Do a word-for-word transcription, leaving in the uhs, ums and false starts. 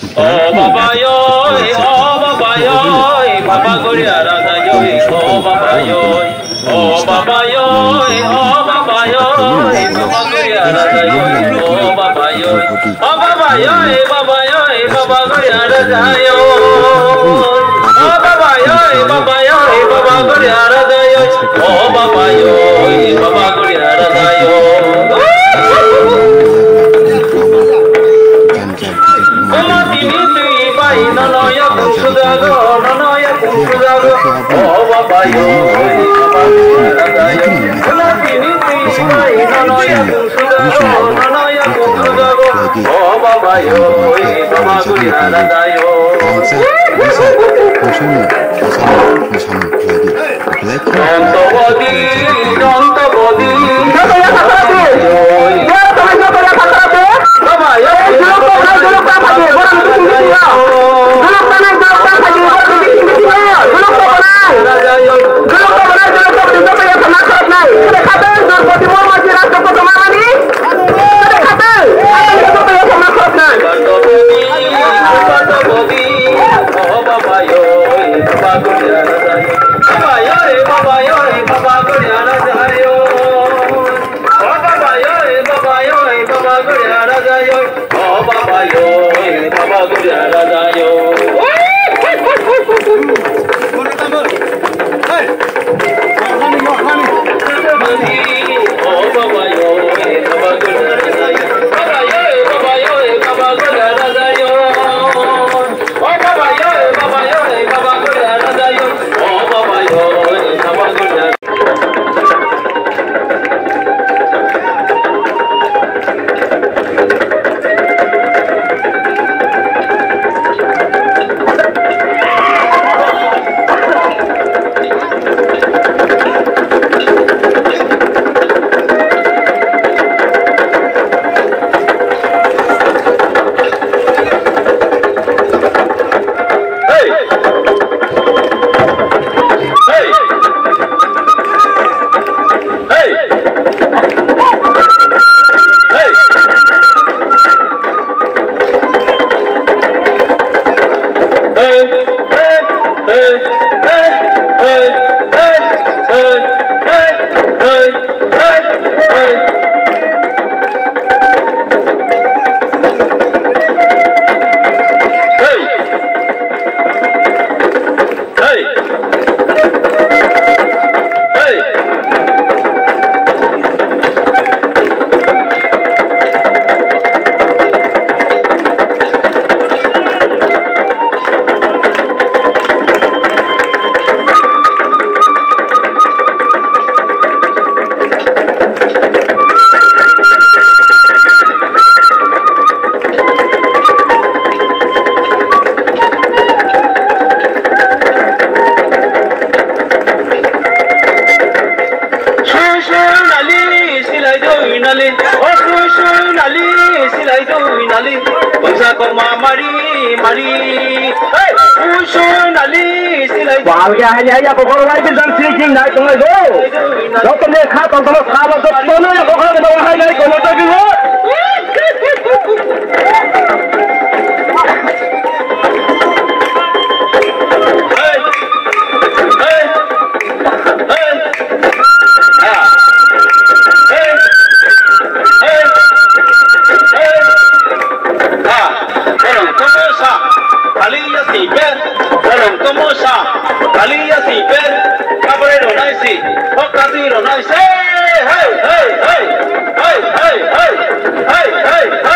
O baba yoi, o baba yoi, baba goria raja yoi, o baba yoi. O baba yoi, o baba yoi, baba goria raja yoi, o baba yoi. O baba yoi, baba yoi, baba goria raja yoi. O baba yoi, baba yoi, baba goria raja yoi. O baba yoi, baba goria raja yoi. Baba tini twi bai nono yakung sujago, nono yakung sujago. O baba yo, baba yo, baba yo. Baba tini twi bai nono yakung sujago, nono yakung sujago. O baba yo, baba yo, baba yo. Belai kheno Jontobodi, jontobodi. Sui sui nali, silai dui nali. O sui sui nali, silai dui nali. Bangsa kongma mari mari. Hey, sui sui nali, silai. Wal ya hanya ya kokoro lai bijang sing sing nai tonglai do. Joto ne kha tong tong kha lo joto ne ya kokoro ne hai nai kono ta bilo. Kaliya si ber, bolong tomo sa, kaliya si ber, kabrai ronai si, hokasi ronai se, hey, hey, hey, hey, hey, hey.